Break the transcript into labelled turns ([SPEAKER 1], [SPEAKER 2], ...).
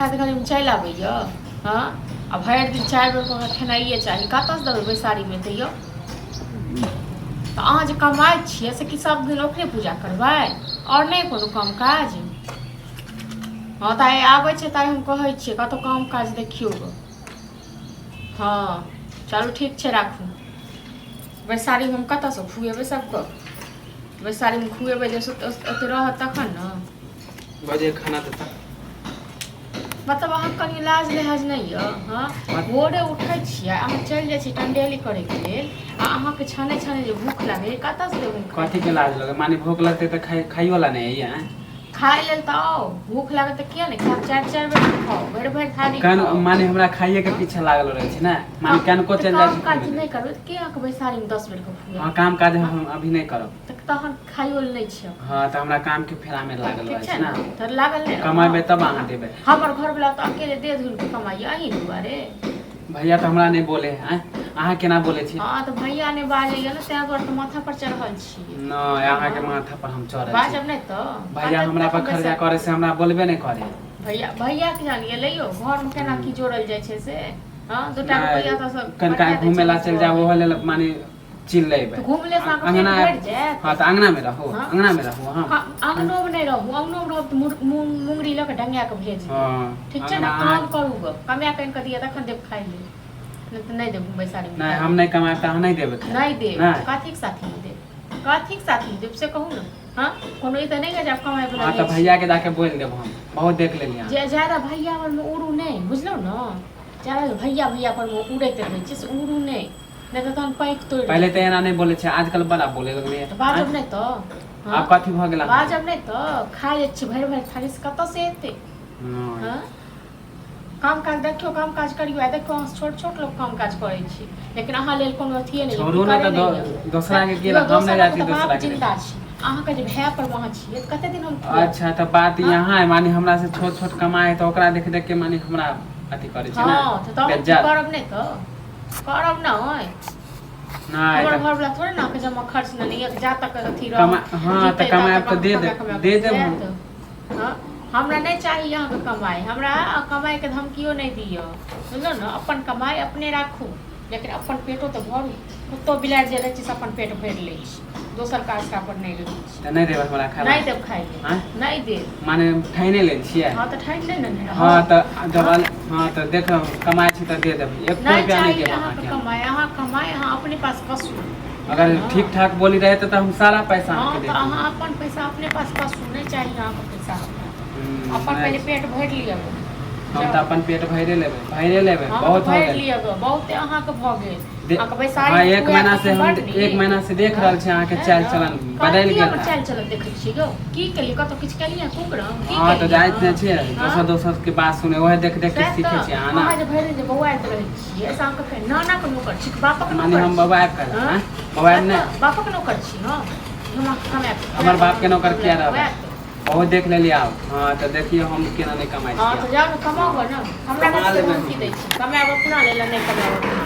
[SPEAKER 1] घड़ीमे चलि आबैए। हँ, आ भरि दिन 4 बेर ओकरा खेनाइए चाही। कतऽसँ देबै बैसारीमे तैयो? तऽ अहाँ जे कमाइ छियै से की सब दिन ओकरे पूजा करबै? आओर नहि कोनो काम काज? हँ, तऽ आइ आबै छै तऽ आइ हम कहै छियै, कतहु काम काज देखियौ गऽ। हँ, चलू ठीक छै, राखू। बैसारीमे हम कतऽसँ खुएबै सबके? बैसारीमे खुएबै जे ओते रहत तखन ने।
[SPEAKER 2] बजे खाना देता।
[SPEAKER 1] मतलब अहाँ कनि लाज लिहाज नहि यऽ? हँ, भोरे उठै छियै, अहाँ चलि जाइ छियै टंडेली करैके लेल, आ अहाँके छाने छाने जे भूख लागै, कतऽसँ देबै?
[SPEAKER 2] कथी के लाज लगे? माने भूख लगतै तऽ खाइ खाइयोला नहि है?
[SPEAKER 1] खाय लेल तऽ आउ। भूख लागत तऽ किया नहि खायब? चारि चारि बेर खाउ, भरि भरि थारी
[SPEAKER 2] कान
[SPEAKER 1] खाउ।
[SPEAKER 2] माने हमरा खाइए के पीछे लागल रहै छै ने, माने कनको
[SPEAKER 1] तऽ
[SPEAKER 2] चलि जाइ
[SPEAKER 1] काम
[SPEAKER 2] छै
[SPEAKER 1] काज
[SPEAKER 2] घूमै
[SPEAKER 1] नहि
[SPEAKER 2] लए।
[SPEAKER 1] करबै तऽ के अहाँके बैसारीमे 10 बेर के खुआएत?
[SPEAKER 2] हँ, काम काज हम अभी नहि करब।
[SPEAKER 1] तऽ तहन खाइयो लए नहि छै?
[SPEAKER 2] हँ, तऽ हमरा काम के फेरा मे लागल
[SPEAKER 1] ठीक
[SPEAKER 2] रहै
[SPEAKER 1] छै
[SPEAKER 2] छै
[SPEAKER 1] ने
[SPEAKER 2] ने।
[SPEAKER 1] तऽ लागल नहि रहब।
[SPEAKER 2] कमेबै तब अहाँ देबै।
[SPEAKER 1] हमर घरवला तऽ अकेले देह धुनि कऽ कमाइए अहीं दुआरे।
[SPEAKER 2] भैया तऽ हमरा नहि बोले है, अहाँ केना बोले छी?
[SPEAKER 1] हँ, तऽ भैया नहि बाजैए ने, ताहि दुआरे तऽ माथा पर चढ़ल छी।
[SPEAKER 2] नहि, अहाँके माथा पर हम चढ़ल छी।
[SPEAKER 1] बाजब नहि तऽ
[SPEAKER 2] भैया हमरा पर खर्चा करे से हमरा बोलबे नहि करे।
[SPEAKER 1] भैया भैया के जान गेलै यौ, घरमे केना की जोड़ल जाइ छै से। हँ, 2 टा रुपैआ तऽ सब
[SPEAKER 2] कनिका
[SPEAKER 1] पठा दै
[SPEAKER 2] घूमे ला
[SPEAKER 1] छै।
[SPEAKER 2] चलि जाब, ओहो लेल माने चिल्लेबै।
[SPEAKER 1] तऽ घूमले से अहाँके पेट
[SPEAKER 2] अंगना
[SPEAKER 1] भरि जायत?
[SPEAKER 2] हँ, तऽ अंगना मे रहू।
[SPEAKER 1] हँ?
[SPEAKER 2] अंगना मे रहू। हँ।
[SPEAKER 1] हँ, अंगनोमे नहि रहू। अंगनोमे रहब तऽ मुंगरी लऽ कऽ डंगा कऽ भेज देब।
[SPEAKER 2] हँ।
[SPEAKER 1] ठीक छै ने?
[SPEAKER 2] अंगना
[SPEAKER 1] काम करू गऽ, कमाए कऽ आनि कऽ दिअ तखन देब खाइ लेल, नहि तऽ नहि देब बैसारीमे।
[SPEAKER 2] नहि,
[SPEAKER 1] खाइ
[SPEAKER 2] हम नहि कमायब तऽ अहाँ नहि देबै खाय?
[SPEAKER 1] नहि देब।
[SPEAKER 2] नहि।
[SPEAKER 1] कथीके साथीमे देब? कथीके साथीमे देब से कहू ने। हँ, कोनो ई तऽ नहि है जे आब कमाइ वला
[SPEAKER 2] हँ, तऽ
[SPEAKER 1] नहि छी।
[SPEAKER 2] भैया के जाके बोलि देब, हम बहुत देख लेलियै अहाँ।
[SPEAKER 1] जे ज्यादा भैया परमे उड़ू नहि, बुझलहुँ ने? ज्यादा भैया भैया परमे उड़ैत रहै छी से उड़ू नहि, नहि तऽ तहन पाँखि तोड़ि
[SPEAKER 2] पहिले
[SPEAKER 1] देब।
[SPEAKER 2] तऽ एना नहि बोलै छै, आजकल बड़ा बोले लगलियै।
[SPEAKER 1] तऽ बाजब नहि तऽ? हँ?
[SPEAKER 2] आब कथी भऽ गेल अहाँके?
[SPEAKER 1] बाजब नहि तऽ? खा जाइ छी भरि भरि थारी, से कतऽसँ एतै?
[SPEAKER 2] नहि।
[SPEAKER 1] हँ, काम काज देखियौ, काम काज करियौ। आ देखियौ, अहाँ छोट छोट लोक काम काज करै छी, लेकिन अहाँ लेल कोनो अथिये नहि
[SPEAKER 2] छोड़ू ने।
[SPEAKER 1] करे
[SPEAKER 2] तऽ
[SPEAKER 1] नहि यऽ।
[SPEAKER 2] दोसरा के की?
[SPEAKER 1] यौ,
[SPEAKER 2] हम नहि
[SPEAKER 1] दोसर
[SPEAKER 2] जाइ छी
[SPEAKER 1] तऽ
[SPEAKER 2] दोसरा
[SPEAKER 1] बाप
[SPEAKER 2] के।
[SPEAKER 1] जिन्दा छी, अहाँके जे भाय पर वहाँ छियै तऽ कते दिन हम खुआएब?
[SPEAKER 2] अच्छा, तऽ बात
[SPEAKER 1] हँ?
[SPEAKER 2] यहाँ है, माने हमरा से छोट छोट कमाए है तऽ ओकरा देख देख के माने हमरा अथी करै छै ने?
[SPEAKER 1] हँ, तऽ तहन की?
[SPEAKER 2] बेज्जत।
[SPEAKER 1] करब नहि तऽ करब नहि?
[SPEAKER 2] नहि।
[SPEAKER 1] हमर
[SPEAKER 2] तऽ
[SPEAKER 1] घरवला थोड़े ने अहाँके जमा खर्च नहि यऽ, जा तक अथी रहत
[SPEAKER 2] कमा हँ, तऽ
[SPEAKER 1] जीतै ता
[SPEAKER 2] कमाएब
[SPEAKER 1] तक
[SPEAKER 2] तऽ दे
[SPEAKER 1] कमा
[SPEAKER 2] देब।
[SPEAKER 1] कमा
[SPEAKER 2] दे देब हम।
[SPEAKER 1] खुआएत। हँ, हमरा नहि चाही अहाँके कमाइ। हमरा कमाइके धमकियो नहि दिअ, बुझलहुँ ने? अपन कमाइ अपने राखू, लेकिन अपन पेटो तऽ भरू। कुत्तो बिलाड़ि जे रहै छै से अपन पेट भरि लै छै, दोसर के आशा पर नहि रहै छै।
[SPEAKER 2] तऽ नहि देबै हमरा खाना?
[SPEAKER 1] नहि देब खाइ लेल।
[SPEAKER 2] आँय?
[SPEAKER 1] नहि देब।
[SPEAKER 2] माने ठाइने लेल छियै?
[SPEAKER 1] हँ, तऽ ठानि नहि ने रहब।
[SPEAKER 2] हँ, तऽ जब हँ, तऽ देख, कमाइ छी तऽ दे देबै, एको
[SPEAKER 1] नहि
[SPEAKER 2] रुपया नहि
[SPEAKER 1] चाही
[SPEAKER 2] देब
[SPEAKER 1] अहाँके
[SPEAKER 2] अहाँके हम।
[SPEAKER 1] कमाइ। अहाँ कमाइ अहाँ अपने पास कसू।
[SPEAKER 2] अगर
[SPEAKER 1] हँ।
[SPEAKER 2] ठीक ठाक बोली रहे तऽ हम सारा पैसा अहाँके
[SPEAKER 1] हँ,
[SPEAKER 2] दे
[SPEAKER 1] तऽ
[SPEAKER 2] देब।
[SPEAKER 1] अहाँ अपन पैसा अपने पास कसू, नहि चाही अहाँके पैसा हमरा। अपन
[SPEAKER 2] नहि।
[SPEAKER 1] पहिले पेट भरि लिअ।
[SPEAKER 2] हम तऽ अपन पेट भरिए लेबै, भरिए लेबै।
[SPEAKER 1] हँ, तऽ
[SPEAKER 2] बहुत हो
[SPEAKER 1] भरि
[SPEAKER 2] गेल।
[SPEAKER 1] लिअ गऽ, बहुते अहाँके भऽ गेल। अहाँके बैसारी
[SPEAKER 2] हँ,
[SPEAKER 1] मे
[SPEAKER 2] एक
[SPEAKER 1] खुआएब
[SPEAKER 2] महीना से
[SPEAKER 1] तखन
[SPEAKER 2] हम
[SPEAKER 1] बड़ नीक।
[SPEAKER 2] एक महीना से देख
[SPEAKER 1] हँ,
[SPEAKER 2] रहल छी अहाँके
[SPEAKER 1] है
[SPEAKER 2] चालि
[SPEAKER 1] ने?
[SPEAKER 2] चलन बदलि
[SPEAKER 1] कथी
[SPEAKER 2] गेल
[SPEAKER 1] हमर
[SPEAKER 2] है।
[SPEAKER 1] चालि चलन देखै छियै यौ? की केलियै? कतहु किछु केलियै? कुकरम की
[SPEAKER 2] हँ, तऽ
[SPEAKER 1] केलियै?
[SPEAKER 2] जाइत नहि छियै
[SPEAKER 1] हँ?
[SPEAKER 2] दोसर दोसर के बात सुने, ओहे देख देख के
[SPEAKER 1] सएह
[SPEAKER 2] सीखे
[SPEAKER 1] तऽ
[SPEAKER 2] छियै अहाँ ने।
[SPEAKER 1] अहाँ जे भरि दिन जे बौआइत रहै छियै से अहाँके फेर नानाके नौकर छी कि बापक
[SPEAKER 2] माने
[SPEAKER 1] नौकर
[SPEAKER 2] हम
[SPEAKER 1] छी?
[SPEAKER 2] बौआएब कैला?
[SPEAKER 1] हँ?
[SPEAKER 2] आँय, बौआएब
[SPEAKER 1] सएह
[SPEAKER 2] नहि।
[SPEAKER 1] तऽ बापक नौकर छी हम? हम अहाँके कमाए
[SPEAKER 2] हमर बाप के नौकर किया रहबै?
[SPEAKER 1] खुआएत।
[SPEAKER 2] बहुत देख लेलियै आब। हँ, तऽ देखियौ हम केना नहि कमाइ
[SPEAKER 1] हँ,
[SPEAKER 2] छियै।
[SPEAKER 1] तऽ जाउ ने, कमाउ
[SPEAKER 2] हँ।
[SPEAKER 1] ने। हमरा
[SPEAKER 2] कमा
[SPEAKER 1] कथीके
[SPEAKER 2] लेबै
[SPEAKER 1] धमकी
[SPEAKER 2] हम।
[SPEAKER 1] दै छी? कमायब अपना लेल, नहि कमायब अपना।